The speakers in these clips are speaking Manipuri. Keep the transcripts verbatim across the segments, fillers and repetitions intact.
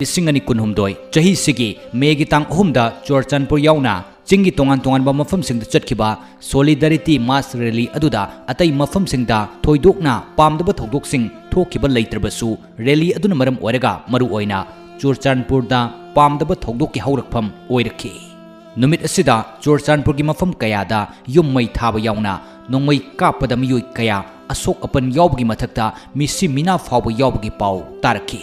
ꯂꯤꯁꯤꯡ ꯑꯅꯤ ꯀꯨꯟꯍꯨꯝꯗꯣꯏ ꯆꯍꯤꯁꯤꯒꯤ ꯃꯦꯒꯤ ꯇꯥꯡ ꯑꯍꯨꯝꯗ ꯆꯨꯔꯆꯥꯟꯄꯨꯔ ꯌꯥꯎꯅ ꯆꯤꯡꯒꯤ ꯇꯣꯉꯥꯟ ꯇꯣꯉꯥꯟꯕ ꯃꯐꯝꯁꯤꯡꯗ ꯆꯠꯈꯤꯕ Solidarity Mass Rally ꯑꯗꯨꯗ ꯑꯇꯩ ꯃꯐꯝꯁꯤꯡꯗ ꯊꯣꯏꯗꯣꯛꯅ ꯄꯥꯝꯗꯕ ꯊꯧꯗꯣꯛꯁꯤꯡ ꯊꯣꯛꯈꯤꯕ ꯂꯩꯇ꯭ꯔꯕꯁꯨ, rally ꯑꯗꯨꯅ ꯃꯔꯝ ꯑꯣꯏꯔꯒ ꯃꯔꯨꯑꯣꯏꯅ ꯆꯨꯔꯆꯥꯟꯄꯨꯔꯗ ꯄꯥꯝꯗꯕ ꯊꯧꯗꯣꯛꯀꯤ ꯍꯧꯔꯛꯐꯝ ꯑꯣꯏꯔꯛꯈꯤ꯫ ꯅꯨꯃꯤꯠ ꯑꯁꯤꯗ ꯆꯨꯔꯆꯥꯟꯄꯨꯔꯒꯤ ꯃꯐꯝ ꯀꯌꯥꯗ ꯌꯨꯝ ꯃꯩ ꯊꯥꯕ ꯌꯥꯎꯅ ꯅꯣꯡꯃꯩ ꯀꯥꯞꯄꯗ ꯃꯤꯑꯣꯏ ꯀꯌꯥ ꯑꯁꯣꯛ ꯑꯄꯟ ꯌꯥꯎꯕꯒꯤ ꯃꯊꯛꯇ ꯃꯤꯁꯤ ꯃꯤꯅꯥ ꯐꯥꯎꯕ ꯌꯥꯎꯕꯒꯤ ꯄꯥꯎ ꯇꯥꯔꯛꯈꯤ꯫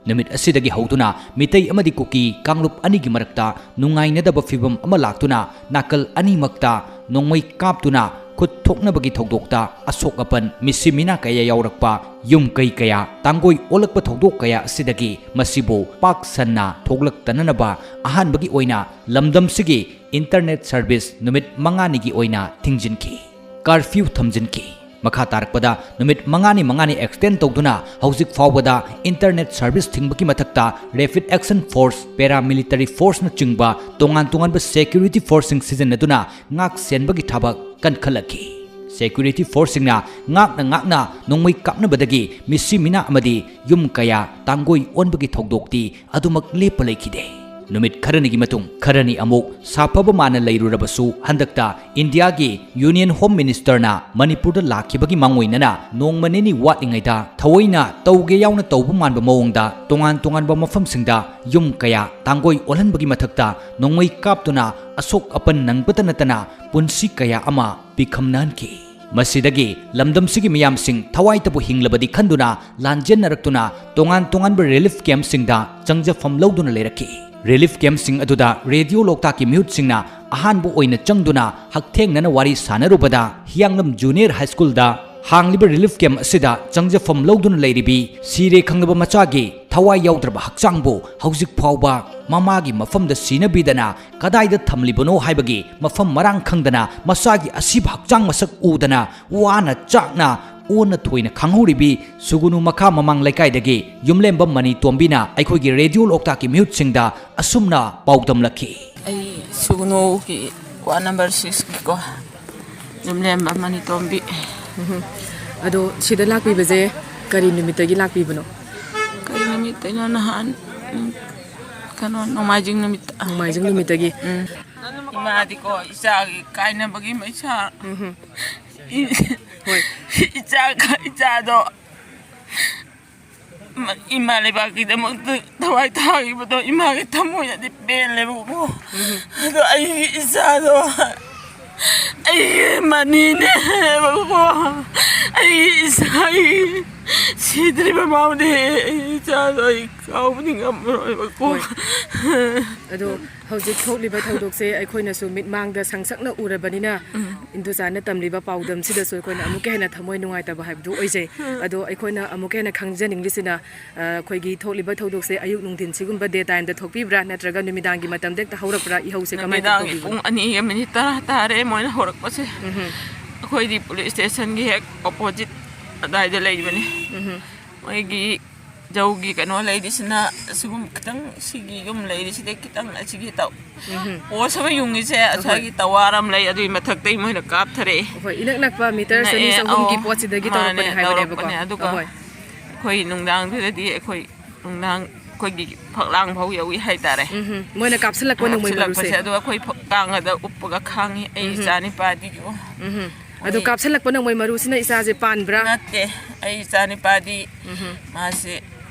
ꯅꯨꯃꯤꯠ ꯑꯁꯤꯗꯒꯤ ꯍꯧꯗꯨꯅ ꯃꯤꯇꯩ ꯑꯃꯗꯤ ꯀꯨꯀꯤ ꯀꯥꯡꯂꯨꯞ ꯑꯅꯤꯒꯤ ꯃꯔꯛꯇ ꯅꯨꯡꯉꯥꯏꯅꯗꯕ ꯐꯤꯚꯝ ꯑꯃ ꯂꯥꯛꯇꯨꯅ ꯅꯥꯀꯜ ꯑꯅꯤꯃꯛꯇ ꯅꯣꯡꯃꯩ ꯀꯥꯞꯇꯨꯅ ꯈꯨꯠ ꯊꯣꯛꯅꯕꯒꯤ ꯊꯧꯗꯣꯛꯇ ꯑꯁꯣꯛ ꯑꯄꯟ, ꯃꯤꯁꯤ ꯃꯤꯅꯥ ꯀꯌꯥ ꯌꯥꯎꯔꯛꯄ, ꯌꯨꯝ ꯀꯩ ꯀꯌꯥ ꯇꯥꯡꯒꯣꯏ ꯑꯣꯜꯂꯛꯄ ꯊꯧꯗꯣꯛ ꯀꯌꯥ ꯑꯁꯤꯗꯒꯤ ꯃꯁꯤꯕꯨ ꯄꯥꯛ ꯁꯟꯅ ꯊꯣꯛꯂꯛꯇꯅꯅꯕ ꯑꯍꯥꯟꯕꯒꯤ ꯑꯣꯏꯅ ꯂꯝꯗꯝꯁꯤꯒꯤ internet service ꯅꯨꯃꯤꯠ ꯃꯉꯥꯅꯤꯒꯤ ꯑꯣꯏꯅ ꯊꯤꯡꯖꯤꯟꯈꯤ, curfew ꯊꯝꯖꯤꯟꯈꯤ꯫ ꯃꯈꯥ ꯇꯥꯔꯛꯄꯗ ꯅꯨꯃꯤꯠ ꯃꯉꯥꯅꯤ ꯃꯉꯥꯅꯤ extend ꯇꯧꯗꯨꯅ ꯍꯧꯖꯤꯛ ꯐꯥꯎꯕꯗ internet service ꯊꯤꯡꯕꯒꯤ ꯃꯊꯛꯇ Rapid Action Force, Paramilitary Force ꯅꯆꯤꯡꯕ ꯇꯣꯉꯥꯟ ꯇꯣꯉꯥꯟꯕ security force ꯁꯤꯡ ꯁꯤꯖꯤꯟꯅꯗꯨꯅ ꯉꯥꯛ ꯁꯦꯟꯕꯒꯤ ꯊꯕꯛ ꯀꯟꯈꯠꯂꯛꯈꯤ꯫ Security force ꯁꯤꯡꯅ ꯉꯥꯛꯅ ꯉꯥꯛꯅ ꯅꯣꯡꯃꯩ ꯀꯥꯞꯅꯕꯗꯒꯤ ꯃꯤꯁꯤ ꯃꯤꯅꯥ ꯑꯃꯗꯤ ꯌꯨꯝ ꯀꯌꯥ ꯇꯥꯡꯒꯣꯏ ꯑꯣꯟꯕꯒꯤ ꯊꯧꯗꯣꯛꯇꯤ ꯑꯗꯨꯃꯛ ꯂꯦꯞꯄ ꯂꯩꯈꯤꯗꯦ꯫ ꯅꯨꯃꯤꯠ ꯈꯔꯅꯤꯒꯤ ꯃꯇꯨꯡ ꯈꯔꯅꯤ ꯑꯃꯨꯛ ꯁꯥꯐꯕ ꯃꯥꯅ ꯂꯩꯔꯨꯔꯕꯁꯨ, ꯍꯟꯗꯛꯇ ꯏꯟꯗꯤꯌꯥꯒꯤ Union Home Minister ꯅ ꯃꯅꯤꯄꯨꯔꯗ ꯂꯥꯛꯈꯤꯕꯒꯤ ꯃꯥꯡꯑꯣꯏꯅꯅ ꯅꯣꯡꯃ ꯅꯤꯅꯤ ꯋꯥꯠꯂꯤꯉꯩꯗ ꯊꯑꯣꯏꯅ ꯇꯧꯒꯦ ꯌꯥꯎꯅ ꯇꯧꯕ ꯃꯥꯟꯕ ꯃꯑꯣꯡꯗ ꯇꯣꯉꯥꯟ ꯇꯣꯉꯥꯟꯕ ꯃꯐꯝꯁꯤꯡꯗ ꯌꯨꯝ ꯀꯌꯥ ꯇꯥꯡꯒꯣꯏ ꯑꯣꯜꯍꯟꯕꯒꯤ ꯃꯊꯛꯇ ꯅꯣꯡꯃꯩ ꯀꯥꯞꯇꯨꯅ ꯑꯁꯣꯛ ꯑꯄꯟ ꯅꯪꯕꯇ ꯅꯠꯇꯅ ꯄꯨꯟꯁꯤ ꯀꯌꯥ ꯑꯃ ꯄꯤꯈꯝꯅꯍꯟꯈꯤ꯫ ꯃꯁꯤꯗꯒꯤ ꯂꯝꯗꯝꯁꯤꯒꯤ ꯃꯤꯌꯥꯝꯁꯤꯡ ꯊꯋꯥꯏꯇꯕꯨ ꯍꯤꯡꯂꯕꯗꯤ ꯈꯟꯗꯨꯅ ꯂꯥꯟꯖꯦꯟꯅꯔꯛꯇꯨꯅ ꯇꯣꯉꯥꯟ ꯇꯣꯉꯥꯟꯕ relief camp ꯁꯤꯡꯗ ꯆꯪꯖꯐꯝ ꯂꯧꯗꯨꯅ ꯂꯩꯔꯛꯈꯤ꯫ Relief camp ꯁꯤꯡ ꯑꯗꯨꯗ ꯔꯦꯗꯤꯑꯣ ꯂꯣꯛꯇꯥꯛꯀꯤ ꯃꯤꯍꯨꯠꯁꯤꯡꯅ ꯑꯍꯥꯟꯕ ꯑꯣꯏꯅ ꯆꯪꯗꯨꯅ ꯍꯛꯊꯦꯡꯅꯅ ꯋꯥꯔꯤ ꯁꯥꯅꯔꯨꯕꯗ, ꯍꯤꯌꯥꯡꯂꯝ Junior High School ꯗ ꯍꯥꯡꯂꯤꯕ relief camp ꯑꯁꯤꯗ ꯆꯪꯖꯐꯝ ꯂꯧꯗꯨꯅ ꯂꯩꯔꯤꯕꯤ ꯁꯤꯔꯦ ꯈꯪꯂꯕ ꯃꯆꯥꯒꯤ ꯊꯋꯥꯏ ꯌꯥꯎꯗ꯭ꯔꯕ ꯍꯛꯆꯥꯡꯕꯨ ꯍꯧꯖꯤꯛ ꯐꯥꯎꯕ ꯃꯃꯥꯒꯤ ꯃꯐꯝꯗ ꯁꯤꯅꯕꯤꯗꯅ ꯀꯗꯥꯏꯗ ꯊꯝꯂꯤꯕꯅꯣ ꯍꯥꯏꯕꯒꯤ ꯃꯐꯝ ꯃꯔꯥꯡ ꯈꯪꯗꯅ ꯃꯆꯥꯒꯤ ꯑꯁꯤꯕ ꯍꯛꯆꯥꯡ ꯃꯁꯛ ꯎꯗꯅ ꯋꯥꯅ ꯆꯥꯛꯅ ꯑꯣꯟꯅ ꯊꯣꯏꯅ ꯈꯪꯍꯧꯔꯤꯕꯤ ꯁꯨꯒꯨꯅꯨ ꯃꯈꯥ ꯃꯃꯥꯡ ꯂꯩꯀꯥꯏꯗꯒꯤ ꯌꯨꯝꯂꯦꯝꯕ ꯃꯅꯤ ꯇꯣꯝꯕꯤꯅ ꯑꯩꯈꯣꯏꯒꯤ ꯔꯦꯗꯤꯑꯣ ꯂꯣꯛꯇꯥꯛꯀꯤ ꯃꯤꯍꯨꯠꯁꯤꯡꯗ ꯑꯁꯨꯝꯅ ꯄꯥꯎꯗꯝꯂꯛꯈꯤ꯫ ꯑꯩ ꯁꯨꯒꯨꯅꯨꯒꯤ ꯋꯥꯔꯗ ꯅꯝꯕꯔ ꯁꯤꯛꯁꯀꯤꯀꯣ, ꯌꯨꯝꯂꯦꯝꯕ ꯃꯅꯤ ꯇꯣꯝꯕꯤ꯫ ꯎꯝ꯫ ꯑꯗꯣ ꯁꯤꯗ ꯂꯥꯛꯄꯤꯕꯁꯦ ꯀꯔꯤ ꯅꯨꯃꯤꯠꯇꯒꯤ ꯂꯥꯛꯄꯤꯕꯅꯣ? ꯀꯔꯤ ꯅꯨꯃꯤꯠꯇꯩꯅꯣ? ꯅꯍꯥꯟ ꯀꯩꯅꯣ, ꯅꯣꯡꯃꯥꯏꯖꯤꯡ ꯅꯨꯃꯤꯠꯇ꯫ ꯅꯣꯡꯃꯥꯏꯖꯤꯡ ꯅꯨꯃꯤꯠꯇꯒꯤ꯫ ꯎꯝ꯫ ꯏꯃꯥꯗꯤꯀꯣ, ꯏꯆꯥꯒꯤ ꯀꯥꯏꯅꯕꯒꯤ ꯃꯩꯁꯥ꯫ ꯎꯝ꯫ ꯏ-, ꯍꯣꯏ꯫ ꯏꯆꯥ, ꯏꯆꯥꯗꯣ ꯏꯃꯥ ꯂꯩꯕꯥꯛꯀꯤꯗꯃꯛꯇ ꯊꯋꯥꯏ ꯊꯥꯈꯤꯕꯗꯣ ꯏꯃꯥꯒꯤ ꯊꯃꯣꯏꯗꯗꯤ ꯄꯦꯜꯂꯦꯕꯀꯣ꯫ ꯎꯝ꯫ ꯑꯗꯣ ꯑꯩꯒꯤ ꯏꯆꯥꯗꯣ ꯑꯩꯒꯤ ꯃꯅꯤꯅꯦꯕꯀꯣ꯫ ꯑꯩꯒꯤ ꯏꯆꯥꯒꯤ ꯁꯤꯗ꯭ꯔꯤꯕ ꯃꯥꯕꯨꯗꯤ ꯑꯩ ꯏꯆꯥꯗꯣ ꯑꯩ ꯀꯥꯎꯕꯗꯤ ꯉꯝꯃꯔꯣꯏꯕꯀꯣ꯫ ꯍꯣꯏ꯫ ꯑꯗꯣ ꯍꯧꯖꯤꯛ ꯊꯣꯛꯂꯤꯕ ꯊꯧꯗꯣꯛꯁꯦ ꯑꯩꯈꯣꯏꯅꯁꯨ ꯃꯤꯠꯃꯥꯡꯗ ꯁꯪꯁꯛꯅ ꯎꯔꯕꯅꯤꯅ, ꯎꯝ꯫ ꯏꯟꯗꯨꯆꯥꯅ ꯇꯝꯂꯤꯕ ꯄꯥꯎꯗꯝꯁꯤꯗꯁꯨ ꯑꯩꯈꯣꯏꯅ ꯑꯃꯨꯛꯀ ꯍꯦꯟꯅ ꯊꯃꯣꯏ ꯅꯨꯡꯉꯥꯏꯇꯕ ꯍꯥꯏꯕꯗꯨ ꯑꯣꯏꯖꯩ꯫ ꯎꯝ꯫ ꯑꯗꯣ ꯑꯩꯈꯣꯏꯅ ꯑꯃꯨꯛꯀ ꯍꯦꯟꯅ ꯈꯪꯖꯅꯤꯡꯂꯤꯁꯤꯅ, ꯑ, ꯑꯩꯈꯣꯏꯒꯤ ꯊꯣꯛꯂꯤꯕ ꯊꯧꯗꯣꯛꯁꯦ ꯑꯌꯨꯛ ꯅꯨꯡꯊꯤꯟ ꯁꯤꯒꯨꯝꯕ day time ꯗ ꯊꯣꯛꯄꯤꯕ꯭ꯔꯥ, ꯅꯠꯇ꯭ꯔꯒ ꯅꯨꯃꯤꯗꯥꯡꯒꯤ ꯃꯇꯝꯗ ꯍꯦꯛꯇ ꯍꯧꯔꯛꯄ꯭ꯔꯥ? ꯏꯍꯧꯁꯦ ꯀꯃꯥꯏꯅ ꯅꯨꯃꯤꯗꯥꯡꯒꯤ ꯇꯧꯕꯤꯕꯅꯣ? ꯄꯨꯡ ꯑꯅꯤꯒ ꯃꯤꯅꯤꯠ ꯇꯔꯥ ꯇꯥꯔꯦ ꯃꯣꯏꯅ ꯍꯧꯔꯛꯄꯁꯦ꯫ ꯎꯝꯍꯨꯝ꯫ ꯑꯩꯈꯣꯏꯗꯤ police station ꯒꯤ ꯍꯦꯛ opposite ꯑꯗꯥꯏꯗ ꯂꯩꯕꯅꯤ꯫ ꯎꯝꯍꯨꯝ꯫ ꯃꯣꯏꯒꯤ ꯖꯧꯒꯤ ꯀꯩꯅꯣ ꯂꯩꯔꯤꯁꯤꯅ ꯑꯁꯤꯒꯨꯝ-, ꯈꯤꯇꯪ ꯁꯤꯒꯤ ꯌꯨꯝ ꯂꯩꯔꯤꯁꯤꯗꯩ ꯈꯤꯇꯪ ꯑꯁꯤꯒꯤ ꯇꯧ-, ꯎꯝꯍꯨꯝ꯫ Post ꯑꯃ ꯌꯨꯡꯉꯤꯁꯦ, ꯑꯍꯣꯏ꯫ ꯑꯁ꯭ꯋꯥꯏꯒꯤ tower ꯑꯃ ꯂꯩ, ꯑꯗꯨꯒꯤ ꯃꯊꯛꯇꯩ ꯃꯣꯏꯅ ꯀꯥꯞꯊꯔꯛꯑꯦ꯫ ꯍꯣꯏ, ꯏꯅꯛ ꯅꯛꯄ meter ꯆꯅꯤ ꯅꯛꯑꯦ, ꯆꯍꯨꯝꯒꯤ ꯑꯧ, ꯄꯣꯠꯁꯤꯗꯒꯤ ꯃꯥꯅꯦ, ꯇꯧꯔꯛꯄꯅꯦ ꯍꯥꯏꯕꯅꯦꯕꯀꯣ꯫ ꯇꯧꯔꯛꯄꯅꯦ꯫ ꯑꯗꯨꯒ ꯑꯍꯣꯏ꯫ ꯑꯩꯈꯣꯏ ꯅꯨꯡꯗꯥꯡꯗꯨꯗꯗꯤ ꯑꯩꯈꯣꯏ ꯅꯨꯡꯗꯥꯡ ꯑꯩꯈꯣꯏꯒꯤ ꯐꯛꯂꯥꯡ ꯐꯥꯎ ꯌꯧꯏ ꯍꯥꯏꯇꯥꯔꯦ꯫ ꯎꯝꯍꯨꯝ꯫ ꯃꯣꯏꯅ ꯀꯥꯞꯁꯤꯜꯂꯛꯄ ꯅꯣꯡꯃꯩ ꯀꯥꯞꯁꯤꯜꯂꯛꯄꯁꯦ, ꯃꯔꯨꯁꯦ꯫ ꯑꯗꯨꯒ ꯑꯩꯈꯣꯏ ꯐꯛ-, ꯀꯥꯡꯒꯗ ꯎꯞꯄꯒ ꯈꯥꯡꯉꯤ ꯑꯩ ꯎꯝꯍꯨꯝ꯫ ꯏꯆꯥ ꯅꯤꯄꯥꯗꯤ꯫ ꯎꯝꯍꯨꯝ꯫ ꯑꯗꯣ ꯍꯣꯏ꯫ ꯀꯥꯞꯁꯤꯜꯂꯛꯄ ꯅꯣꯡꯃꯩ ꯃꯔꯨꯁꯤꯅ ꯏꯆꯥꯁꯦ ꯄꯥꯟꯕ꯭ꯔꯥ? ꯅꯠꯇꯦ, ꯑꯩ ꯏꯆꯥ ꯅꯤꯄꯥꯗꯤ ꯎꯝꯍꯨꯝ꯫ ꯃꯥꯁꯦ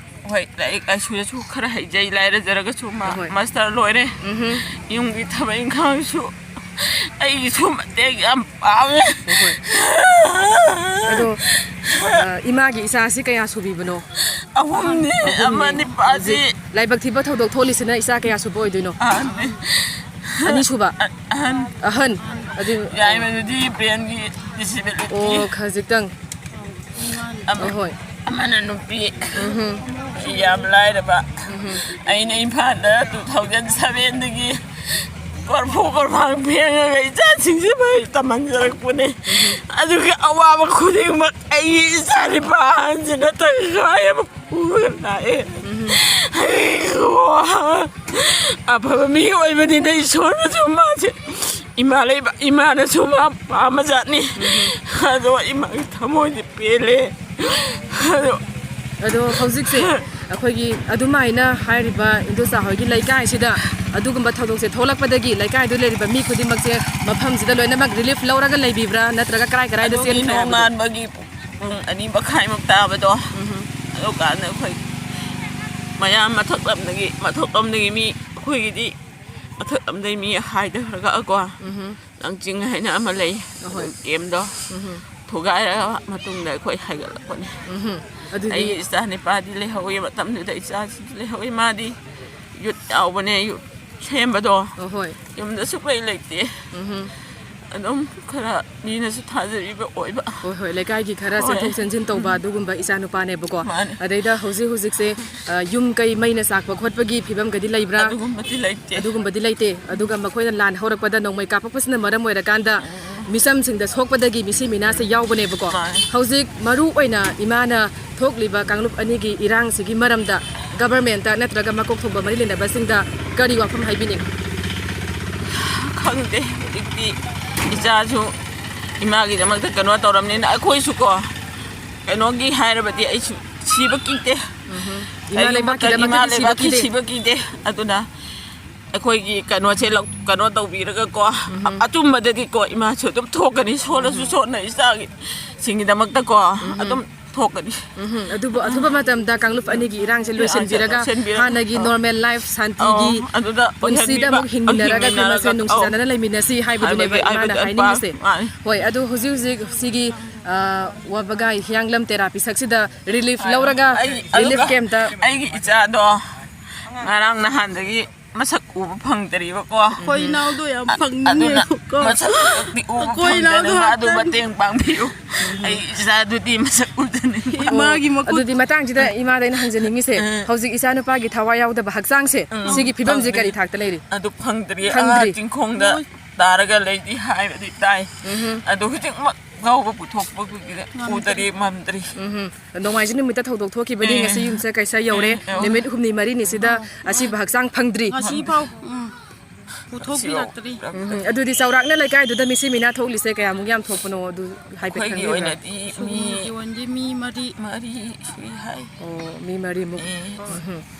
ꯍꯣꯏ, ꯂꯥꯏꯔꯤꯛ ꯂꯥꯏꯁꯨꯗꯁꯨ ꯈꯔ ꯍꯩꯖꯩ, ꯂꯥꯏꯔꯖꯔꯒꯁꯨ ꯃꯥ ꯍꯣꯏ꯫ Master ꯂꯣꯏꯔꯦ꯫ ꯎꯝꯍꯨꯝ꯫ ꯌꯨꯝꯒꯤ ꯊꯕꯛ ꯏꯪꯈꯥꯡꯁꯨ ꯑꯩꯒꯤꯁꯨ ꯃꯇꯦꯡ ꯌꯥꯝ ꯄꯥꯡꯉꯦ꯫ ꯍꯣꯏ꯫ ꯑꯗꯣ, ꯑ, ꯏꯃꯥꯒꯤ ꯏꯆꯥꯁꯤ ꯀꯌꯥ ꯁꯨꯕꯤꯕꯅꯣ? ꯑꯍꯨꯝꯅꯤ, ꯑꯍꯨꯝꯅꯤ꯫ ꯑꯃ ꯅꯤꯄꯥꯗꯤ꯫ ꯍꯧꯖꯤꯛ ꯂꯥꯏꯕꯛ ꯊꯤꯕ ꯊꯧꯗꯣꯛ ꯊꯣꯛꯂꯤꯁꯤꯅ ꯏꯆꯥ ꯀꯌꯥ ꯁꯨꯕ ꯑꯣꯏꯗꯣꯏꯅꯣ? ꯑꯍꯟꯅꯤ꯫ ꯑꯅꯤꯁꯨꯕ? ꯑ-, ꯑꯍꯟ꯫ ꯑꯍꯟ꯫ ꯑꯗꯨ, ꯌꯥꯏꯃꯗꯨꯗꯤ brain ꯒꯤ disability꯫ ꯑꯣ, ꯈꯖꯤꯛꯇꯪ꯫ ꯑꯃ-, ꯑꯍꯣꯏ꯫ ꯑꯃꯅ ꯅꯨꯄꯤ꯫ ꯎꯝꯍꯨꯝ꯫ ꯌꯥꯝ ꯂꯥꯏꯔꯕ꯫ ꯎꯝꯍꯨꯝ꯫ ꯑꯩꯅ ꯏꯝꯐꯥꯜꯗ two thousand seven ꯗꯒꯤ ꯀꯣꯔꯐꯨ ꯀꯣꯔꯐꯥꯡ ꯐꯦꯡꯉꯒ ꯏꯆꯥꯁꯤꯡꯁꯦ ꯃꯍꯩ ꯇꯝꯍꯟꯖꯔꯛꯄꯅꯦ꯫ ꯎꯝꯍꯨꯝ꯫ ꯑꯗꯨꯒꯤ ꯑꯋꯥꯕ ꯈꯨꯗꯤꯡꯃꯛ ꯑꯩꯒꯤ ꯏꯆꯥ ꯅꯤꯄꯥ ꯑꯍꯟꯁꯤꯅ ꯇꯪꯈꯥꯏ ꯑꯃ ꯄꯨꯔꯒ ꯂꯥꯛꯑꯦ꯫ ꯎꯝꯍꯨꯝ꯫ ꯑꯩꯒꯤ ꯋꯥ-, ꯑꯐꯕ ꯃꯤ ꯑꯣꯏꯕꯅꯤꯅ ꯏꯁꯣꯔꯅꯁꯨ ꯃꯥꯁꯦ ꯏꯃꯥ ꯂꯩꯕ, ꯏꯃꯥꯅꯁꯨ ꯃꯥ ꯄꯥꯝꯕꯖꯥꯠꯅꯤ꯫ ꯎꯝꯍꯨꯝ꯫ ꯑꯗꯣ ꯏꯃꯥꯒꯤ ꯊꯃꯣꯏꯗꯤ ꯄꯦꯜꯂꯦ꯫ ꯑꯗꯣ ꯑꯗꯣ ꯍꯧꯖꯤꯛꯁꯦ ꯑꯩꯈꯣꯏꯒꯤ ꯑꯗꯨꯃꯥꯏꯅ ꯍꯥꯏꯔꯤꯕ ꯏꯟꯗꯣꯆꯥ ꯍꯣꯏꯒꯤ ꯂꯩꯀꯥꯏꯁꯤꯗ ꯑꯗꯨꯒꯨꯝꯕ ꯊꯧꯗꯣꯛꯁꯦ ꯊꯣꯛꯂꯛꯄꯗꯒꯤ ꯂꯩꯀꯥꯏꯗꯨ ꯂꯩꯔꯤꯕ ꯃꯤ ꯈꯨꯗꯤꯡꯃꯛꯁꯦ ꯃꯐꯝꯁꯤꯗ ꯂꯣꯏꯅꯃꯛ ꯔꯤꯂꯤꯐ ꯂꯧꯔꯒ ꯂꯩꯕꯤꯕ꯭ꯔꯥ, ꯅꯠꯇ꯭ꯔꯒ ꯀꯔꯥꯏ ꯀꯔꯥꯏꯗ ꯑꯗꯨꯒꯤ ꯆꯦꯟꯈ꯭ꯔꯦ ꯍꯥꯏꯕꯗꯣ? ꯅꯣꯡꯉꯥꯟꯕꯒꯤ ꯄꯨꯡ ꯑꯅꯤ ꯃꯈꯥꯏꯃꯨꯛ ꯇꯥꯕꯗꯣ, ꯑꯗꯨꯀꯥꯟꯗ ꯑꯩꯈꯣꯏ ꯃꯌꯥꯝ ꯃꯊꯛ ꯂꯝꯗꯒꯤ, ꯃꯊꯛ ꯂꯝꯗꯒꯤ ꯃꯤ, ꯑꯩꯈꯣꯏꯒꯤꯗꯤ ꯃꯊꯛ ꯂꯝꯗꯒꯤ ꯃꯤ ꯍꯥꯏꯊꯔꯒꯀꯣ, ꯂꯪꯆꯤꯡ ꯍꯥꯏꯅ ꯑꯃ ꯂꯩ, ꯑꯍꯣꯏ꯫ ꯑꯗꯨ ꯀꯦꯝꯗꯣ ꯊꯨꯒꯥꯏꯔꯕ ꯃꯇꯨꯡꯗ ꯑꯩꯈꯣꯏ ꯍꯥꯏꯒꯠꯂꯛꯄꯅꯦ꯫ ꯎꯝ꯫ ꯑꯗꯨꯗꯤ ꯑꯩꯒꯤ ꯏꯆꯥ ꯅꯤꯄꯥꯗꯤ ꯂꯩꯍꯧꯋꯤ, ꯃꯇꯝꯗꯨꯗ ꯏꯆꯥꯁꯤꯡꯁꯨ ꯂꯩꯍꯧꯋꯤ꯫ ꯃꯥꯗꯤ ꯌꯨꯠ ꯌꯥꯎꯕꯅꯦ, ꯌꯨꯠ ꯁꯦꯝꯕꯗꯣ꯫ ꯑꯍꯣꯏ꯫ ꯌꯨꯝꯗ ꯁꯨꯛꯂꯩ ꯂꯩꯇꯦ꯫ ꯎꯝ꯫ ꯑꯗꯨꯝ ꯈꯔ ꯃꯤꯅꯁꯨ ꯊꯥꯖꯕꯤꯕ ꯑꯣꯏꯕ꯫ ꯍꯣꯏ, ꯍꯣꯏ, ꯂꯩꯀꯥꯏꯒꯤ ꯈꯔ ꯍꯣꯏ꯫ ꯆꯦꯟꯊꯣꯛ ꯆꯦꯟꯁꯤꯟ ꯇꯧꯕ ꯑꯗꯨꯒꯨꯝꯕ ꯏꯆꯥ ꯅꯨꯄꯥꯅꯦꯕꯀꯣ꯫ ꯃꯥꯅꯦ꯫ ꯑꯗꯩꯗ ꯍꯧꯖꯤꯛ ꯍꯧꯖꯤꯛꯁꯦ, ꯑ, ꯌꯨꯝ ꯀꯩ ꯃꯩꯅ ꯆꯥꯛꯄ ꯈꯣꯠꯄꯒꯤ ꯐꯤꯕꯝꯒꯗꯤ ꯂꯩꯕ꯭ꯔꯥ? ꯑꯗꯨꯒꯨꯝꯕꯗꯤ ꯂꯩꯇꯦ꯫ ꯑꯗꯨꯒꯨꯝꯕꯗꯤ ꯂꯩꯇꯦ꯫ ꯑꯗꯨꯒ ꯃꯈꯣꯏꯅ ꯂꯥꯟ ꯍꯧꯔꯛꯄꯗ ꯅꯣꯡꯃꯩ ꯀꯥꯞꯄꯛꯄꯁꯤꯅ ꯃꯔꯝ ꯑꯣꯏꯔꯀꯥꯟꯗ ꯃꯤꯆꯝꯁꯤꯡꯗ ꯁꯣꯛꯄꯗꯒꯤ ꯃꯤꯁꯤ ꯃꯤꯅꯥꯁꯦ ꯌꯥꯎꯕꯅꯦꯕꯀꯣ꯫ ꯃꯥꯅꯦ꯫ ꯍꯧꯖꯤꯛ ꯃꯔꯨ ꯑꯣꯏꯅ ꯏꯃꯥꯅ ꯊꯣꯛꯂꯤꯕ ꯀꯥꯡꯂꯨꯞ ꯑꯅꯤꯒꯤ ꯏꯔꯥꯡꯁꯤꯒꯤ ꯃꯔꯝꯗ ꯒꯕꯔꯃꯦꯟꯇ ꯅꯠꯇ꯭ꯔꯒ ꯃꯀꯣꯛ ꯊꯣꯡꯕ ꯃꯔꯤ ꯂꯩꯅꯕꯁꯤꯡꯗ ꯀꯔꯤ ꯋꯥꯐꯝ ꯍꯥꯏꯕꯤꯅꯤꯡ? ꯈꯪꯗꯦ, ꯍꯧꯖꯤꯛꯇꯤ ꯏꯆꯥꯁꯨ ꯏꯃꯥꯒꯤꯗꯃꯛꯇ ꯀꯩꯅꯣ ꯇꯧꯔꯕꯅꯤꯅ, ꯑꯩꯈꯣꯏꯁꯨꯀꯣ, ꯀꯩꯅꯣꯒꯤ ꯍꯥꯏꯔꯕꯗꯤ ꯑꯩꯁꯨ ꯁꯤꯕ ꯀꯤꯗꯦ꯫ ꯏꯃꯥ ꯀꯩꯒꯨꯝꯕ ꯂꯩꯕꯥꯛꯀꯤꯗꯃꯛꯇꯗꯤ ꯏꯃꯥ ꯁꯤꯕ ꯂꯩꯕꯥꯛꯀꯤ ꯀꯤꯗꯦ꯫ ꯁꯤꯕ ꯀꯤꯗꯦ꯫ ꯑꯗꯨꯅ ꯑꯩꯈꯣꯏꯒꯤ ꯀꯩꯅꯣꯁꯦ ꯂꯧ-, ꯀꯩꯅꯣ ꯇꯧꯕꯤꯔꯒꯀꯣ, ꯑꯆꯨꯝꯕꯗꯗꯤꯀꯣ ꯏꯃꯥꯁꯨ ꯑꯗꯨꯝ ꯊꯣꯛꯀꯅꯤ, ꯁꯣꯜꯂꯁꯨ ꯁꯣꯟꯅ ꯏꯆꯥꯒꯤꯁꯤꯡꯒꯤꯗꯃꯛꯇꯀꯣ ꯑꯗꯨꯝ ꯊꯣꯛꯀꯅꯤ꯫ ꯎꯝ, ꯑꯗꯨꯕꯨ ꯑꯊꯨꯕ ꯃꯇꯝꯗ ꯀꯥꯡꯂꯨꯞ ꯑꯅꯤꯒꯤ ꯏꯔꯥꯡꯁꯦ ꯂꯣꯏꯁꯤꯟꯕꯤꯔꯒ ꯂꯣꯏꯁꯤꯟꯕꯤꯔꯒ ꯍꯥꯟꯅꯒꯤ ꯅꯣꯔꯃꯦꯜ ꯂꯥꯏꯐ ꯁꯥꯟꯇꯤꯒꯤ ꯑꯧ, ꯑꯗꯨꯗ ꯄꯨꯟꯁꯤꯗ ꯑꯃꯨꯛ ꯑꯣꯏꯍꯟꯕꯤꯕ, ꯍꯤꯡꯃꯤꯟꯅꯔꯒ ꯑꯩꯈꯣꯏ ꯃꯁꯦꯟ ꯍꯤꯡꯃꯤꯟꯅꯔꯒ, ꯅꯨꯡꯁꯤ ꯑꯧ, ꯆꯥꯟꯅꯅ ꯂꯩꯃꯤꯟꯅꯁꯤ ꯍꯥꯏꯕꯗꯨꯅꯦꯕ ꯍꯥꯏꯕꯒꯤ ꯏꯃꯥꯅ ꯍꯥꯏꯕꯗꯤ ꯍꯥꯏꯅꯤꯡꯉꯤꯁꯦ꯫ ꯃꯥꯅꯤ꯫ ꯍꯣꯏ, ꯑꯗꯣ ꯍꯧꯖꯤꯛ ꯍꯧꯖꯤꯛ ꯁꯤꯒꯤ, ꯑ, ꯋꯥꯕꯒꯥꯏ ꯍꯤꯌꯥꯡꯂꯝ ꯇꯦꯔꯥ ꯄꯤꯁꯛꯁꯤꯗ ꯔꯤꯂꯤꯐ ꯂꯧꯔꯒ ꯑꯩ, ꯔꯤꯂꯤꯐ ꯑꯗꯨꯒ ꯀꯦꯝꯞꯇ ꯑꯩꯒꯤ ꯏꯆꯥꯗꯣ ꯉꯔꯥꯡ ꯅꯍꯥꯟꯗꯒꯤ ꯃꯁꯛ ꯎꯕ ꯐꯪꯗ꯭ꯔꯤꯕꯀꯣ꯫ ꯑꯩꯈꯣꯏ ꯏꯅꯥꯎꯗꯣ ꯌꯥꯝ ꯑꯗꯨꯅ ꯐꯪꯅꯤꯡꯉꯦꯕꯀꯣ꯫ ꯃꯁꯛ ꯎꯕ ꯑꯩꯈꯣꯏ ꯏꯅꯥꯎꯗꯣ ꯐꯪꯗꯅꯕ ꯑꯗꯨ ꯍꯥꯏꯐꯦꯠꯇꯪ ꯃꯇꯦꯡ ꯄꯥꯡꯕꯤꯌꯨ꯫ ꯑꯩ ꯏꯆꯥꯗꯨꯗꯤ ꯃꯁꯛ ꯎꯗꯅꯤꯡꯕ꯫ ꯃꯥꯒꯤ ꯃꯈꯨꯠ ꯑꯗꯨꯗꯤ ꯃꯇꯥꯡꯁꯤꯗ ꯏꯃꯥꯗ ꯑꯩꯅ ꯍꯪꯖꯅꯤꯡꯉꯤꯁꯦ, ꯎꯝ꯫ ꯍꯧꯖꯤꯛ ꯏꯆꯥ ꯅꯨꯄꯥꯒꯤ ꯊꯋꯥꯏ ꯌꯥꯎꯗꯕ ꯍꯛꯆꯥꯡꯁꯦ, ꯎꯝ, ꯁꯤꯒꯤ ꯐꯤꯕꯝꯁꯦ ꯐꯪꯗ꯭ꯔꯤ꯫ ꯀꯔꯤ ꯊꯥꯛꯇ ꯂꯩꯔꯤ? ꯑꯗꯨ ꯐꯪꯗ꯭ꯔꯤ꯫ ꯐꯪꯗ꯭ꯔꯤ꯫ ꯑꯥ, ꯆꯤꯡꯈꯣꯡꯗ ꯇꯥꯔꯒ ꯂꯩꯗꯤ ꯍꯥꯏꯕꯗꯤ ꯇꯥꯏ꯫ ꯑꯗꯣ ꯍꯧꯖꯤꯛꯃꯛ ꯐꯥꯎꯕ ꯄꯨꯊꯣꯛꯄꯒꯤ ꯎꯗ꯭ꯔꯤ, ꯃꯝꯗ꯭ꯔꯤ꯫ ꯎꯝ꯫ ꯅꯣꯡꯃꯥꯏꯖꯤꯡ ꯅꯨꯃꯤꯠꯇ ꯊꯧꯗꯣꯛ ꯊꯣꯛꯈꯤꯕꯅꯤ, ꯎꯝ꯫ ꯉꯁꯤ ꯌꯨꯝꯁꯥꯀꯩꯁꯥ ꯌꯧꯔꯦ꯫ ꯎꯝ, ꯌꯧꯔꯦ꯫ ꯅꯨꯃꯤꯠ ꯍꯨꯝꯅꯤ ꯃꯔꯤꯅꯤꯁꯤꯗ ꯑꯁꯤꯕ ꯍꯛꯆꯥꯡ ꯐꯪꯗ꯭ꯔꯤ꯫ ꯉꯁꯤ ꯐꯥꯎ꯫ ꯎꯝ꯫ ꯄꯨꯊꯣꯛꯄꯤꯔꯛꯇ꯭ꯔꯤ꯫ ꯎꯝ, ꯑꯗꯨꯗꯤ ꯆꯥꯎꯔꯥꯛꯅ ꯂꯩꯀꯥꯏꯗꯨꯗ ꯃꯤꯁꯤ ꯃꯤꯅꯥ ꯊꯣꯛꯂꯤꯁꯦ ꯀꯌꯥꯃꯨꯛ ꯌꯥꯝ ꯊꯣꯛꯄꯅꯣ ꯑꯗꯨ ꯍꯥꯏꯐꯦꯠ ꯑꯩꯈꯣꯏꯒꯤ ꯈꯪꯕꯤꯕ꯭ꯔꯥ? ꯑꯣꯏꯅꯗꯤ ꯃꯤ ꯁꯨꯝꯒꯤ ꯑꯣꯏꯅꯗꯤ ꯃꯤ ꯃꯔꯤ꯫ ꯃꯔꯤ ꯁꯨꯏ ꯍꯥꯏ꯫ ꯑꯣ, ꯃꯤ ꯃꯔꯤꯃꯨꯛ꯫ ꯑꯦ, ꯎꯝ.